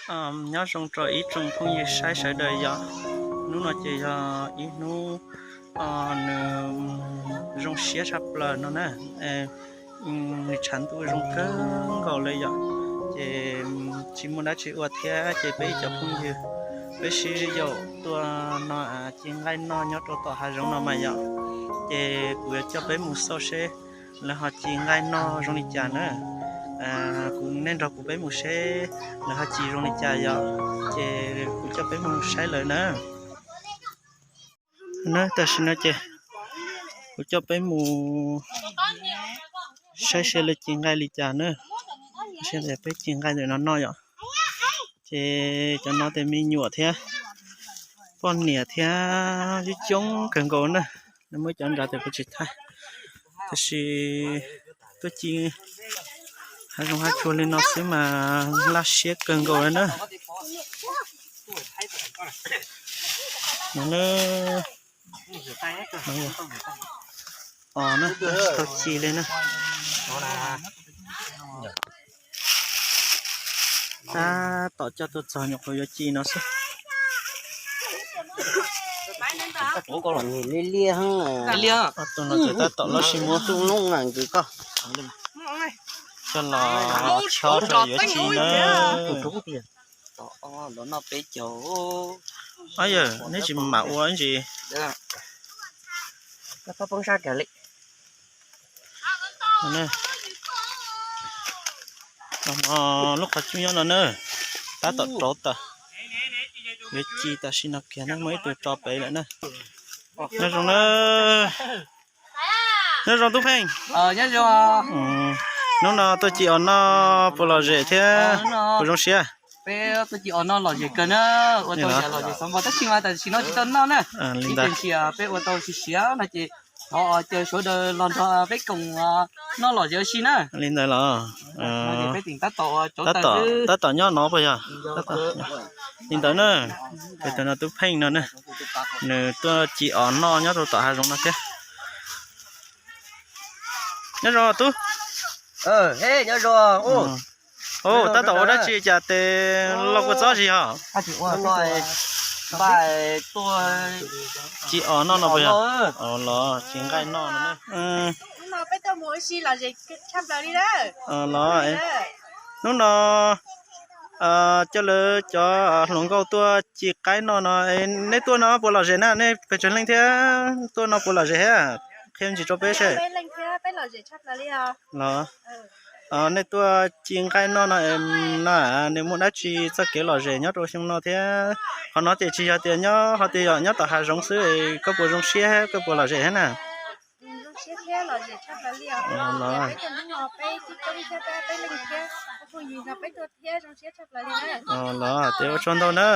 Nyob zoo rau ib tsoom phooj ywg saib sawv daws yom. Hnub no ces yog ib hnub nws zoo siab tshaj plaws no na. Nws tshav ntuj zoo kawg nkaus li yom, ces tsis muaj dab tsi ua thiab ces peb ib cov phooj ywg peb sib yaum tuaj no ci nqaij noj nyob rau tom hav zoov no mas yom. Ces kuv yuav coj peb mus xauj seb lawv ho ci nqaij noj zoo li cas na. Kuv, nej nrog kuv peb mus seb lawv ho ci zoo li cas yom. Ces kuv coj peb mus saib lawv na. Na, tam sim no ces kuv coj peb mus saib seb lawv ci nqaij li cas na. Saib peb ci nqaij ntawm no noj yom. Ces cov no ces me nyuam thiab poj niam thiab coob coob kawg nkaus na. Lawv muab cov nrad ces kuv tsis thaij, tab sis tuaj ci hav zoov hav tsuag li no xwb mas laj siab kawg nkaus li na. No na, os, tau ci li na. Tab tom coj tuaj txog nyuam qhuav yuav ci no xwb. Tus no ces tab tom loj sib muab coj los chob rau yuav ci na. Yawg, neb tsis mam ua ib ntsis. Lub qhov cub nyob no na, tab tom rauv taws. Yuav ci tam sim no kiag na, muaj ib tug tso pem lawm na. Nyob zoo na. Nyob zoo Tub Pheej. Hnub no tuaj ci os noj puas lom zem thiab puas zoo siab? Peb tuaj ci os noj lom zem kawg na, ua tau yam lom zem xov npog tab sis mas tam sim no tsis tau noj na. Li ntawd, peb ua tau siav siav no ces thov caw sawv daws los nrog peb koom noj lom zem ua si na. Li ntawd los? Peb tseem tab tom ua, tab tom nyob no puas yog? Li ntawd na, ces tus no Tub Pheej no na, nws tuaj ci os noj nyob rau tom hav zoov no thiab. Nyob zoo tub. Tab tom ua dab tsi cas tes los kua txob zis hos? Ci os noj no puas yog? Los ci nqaij noj no. Los, hnub no coj lawv cov hluas nkauj tuaj ci qaib noj no, nej tuaj no puas lom zem na, nej pes tsawg leej thiab tuaj no puas lom zem thiab? Qhia ntsis rau peb seb. Los, nej tuaj ci nqaij noj no, no nws muaj dab tsi txoj kev lom zem nyob rau xyoo no thiab? Qhov no ces tsis yog tias nyob hais tias yog nyob tom hav zoov xwb, koj puas zoo siab thiab koj puas lom zem thiab na? Los, ces ua tsaug ntau na.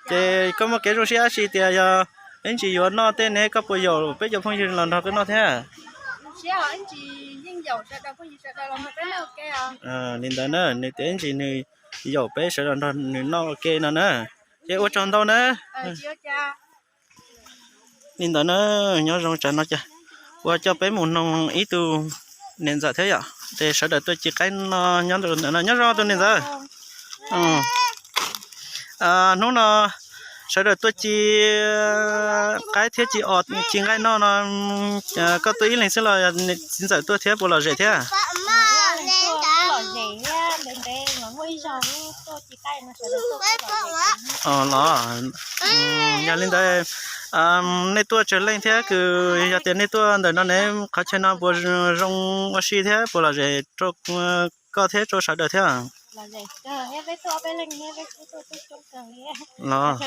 Ces koj muaj kev zoo siab dab tsi tias yog ib ntsis yuav noj tej ne, koj puas yaum peb cov phooj ywg los nrog koj noj thiab? Li ntawd na, nws tias ib ntsis nws yaum peb sawv daws nrog nws noj ua ke no na. Ces ua tsaug ntau na. Li ntawd na, nyob zoo tsam no cas ua coj peb mus noog ib tug niam ntxawm thiab yom, ces sawv daws tuaj ci qaib no nyob ntawm no. Nyob zoo tus niam ntxawm. Hnub no sawv daws tuaj ci qaib thiab ci os ci nqaij noj no, koj tuaj ib leeg xwb los txiv ntxawm tuaj thiab puas lom zem thiab? Los, yog li ntawd nej tuaj tsawg leej thiab kws yog tias nej tuaj ntawm no ne, qhov chaw no puas zoo ua si thiab puas lom zem rau koj thiab rau sawv daws thiab? Los,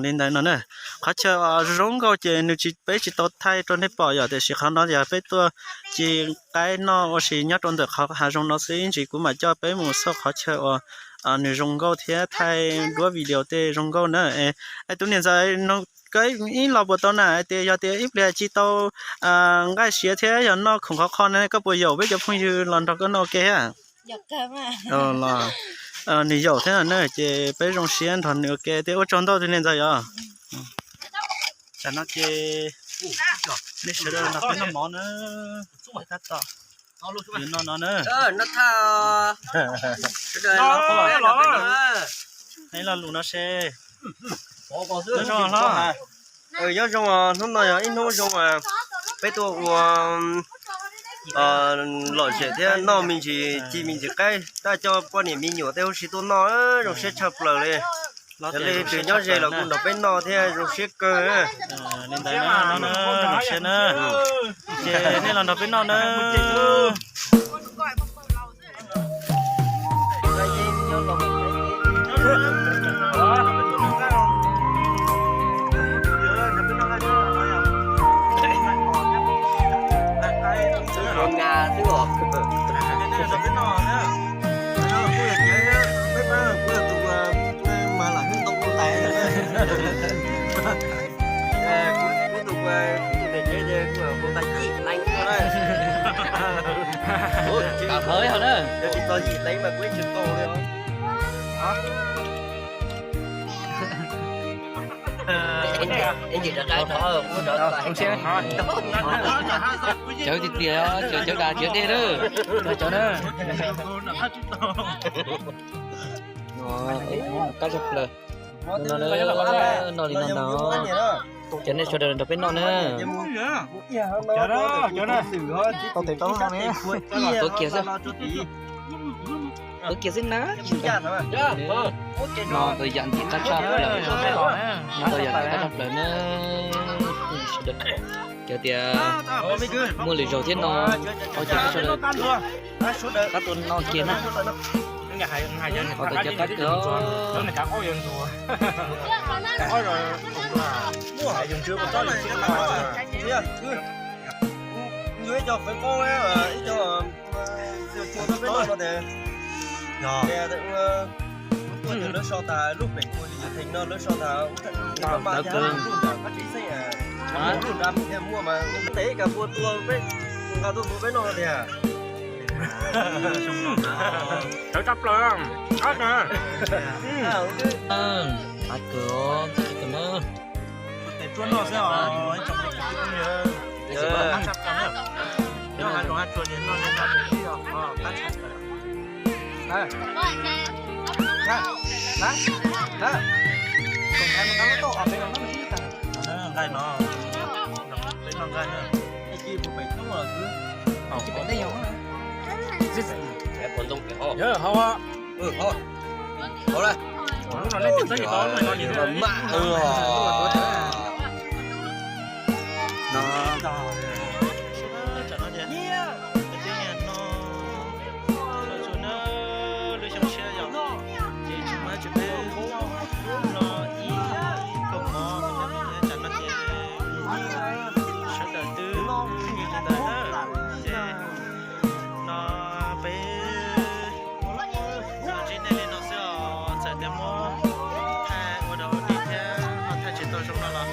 li ntawd no na, qhov chaw zoo nkauj ces nws tsis, peb tsis tau thaij rau nej pom yom, tiam sis qhov no yog peb tuaj ci qaib noj ua si nyob rau ntawm qhov hav zoov no xwb, ib ntsis kuv mam coj peb mus xauj qhov chaw uas nws zoo nkauj thiab thaij duab video tej zoo nkauj na. Es tus niam ntxawm, koj ib los puas tau na, hais tias yog tias ib pliag ci tau nqaij siav thiab yog noj khoom khov kho ne, koj puas yaum peb cov phooj ywg los nrog koj noj ua ke thiab? Los, nws yaum thiab na, ces peb zoo siab nrog nws ua ke thiab. Ua tsaug ntau tus niam ntxawm yom. Tam no ces nej sawv daws nrog peb noj mov na. Tab tom Yus noj no na. Noj los lus no se. Nyob zoo hlob. Nyob zoo, hnub no yog ib hnub zoo, peb tuaj ua lom zem thiab noj me ntsis ci me ntsis qaib, tab coj poj niam me nyuam tej huv si tuaj noj zoo siab tshaj plaws li. Yog li leej twg nyob ze los kuj nrog peb noj thiab zoo siab kawg. Li ntawd no na, lom siab na. Ces nej los nrog peb noj na. Cawv tiag tiag, cawv cawv dag cawv dej lawm. Cov na. Qab tshaj plaws. No, noj li no ntag. Cov nej sawv daws nrog peb noj na. Tuav kiag xwb. Tuav kiag xwb na. No tau yam ntim qab tshaj plaws. No tau yam ntim qab tshaj plaws na. Sawv daws, cov tias muaj lwm zaus thiab no, ua cas sawv daws qab tuaj noj kiag na. Qhov tau cov qab kawg os. Ib co fawv qaub, ib co peb no no tias, lawv so tas lub pem kuv li yus theem no lawv so tas ub, mas lawv kawg. Lub nra mus thiaj muaj mas tes ib kas pua tua peb, nqa tuaj tua peb noj tiag. Cawv tshaj plaws. Qab kawg os, qab kawg na. Tes tuaj noj xwb os, ib tsoom phooj ywg. Nyob hab zoov hab tsuag ces noj li no ces twb yog qab tshaj plaws. Nqaij no, peb noj nqaij na. Yog hauv, hauv lub no nej tsis txawj tau lub no li no. Lub xyoo tshiab yog ces tsis muaj dab tsi peb no ib kaum mov, tsam no ces sawv daws twb li ntawd na. Ces no peb ntsib nej li no xwb os, txawm tias muab thaij ua dog ua dig thiab ho thaij tsis tau zoo no los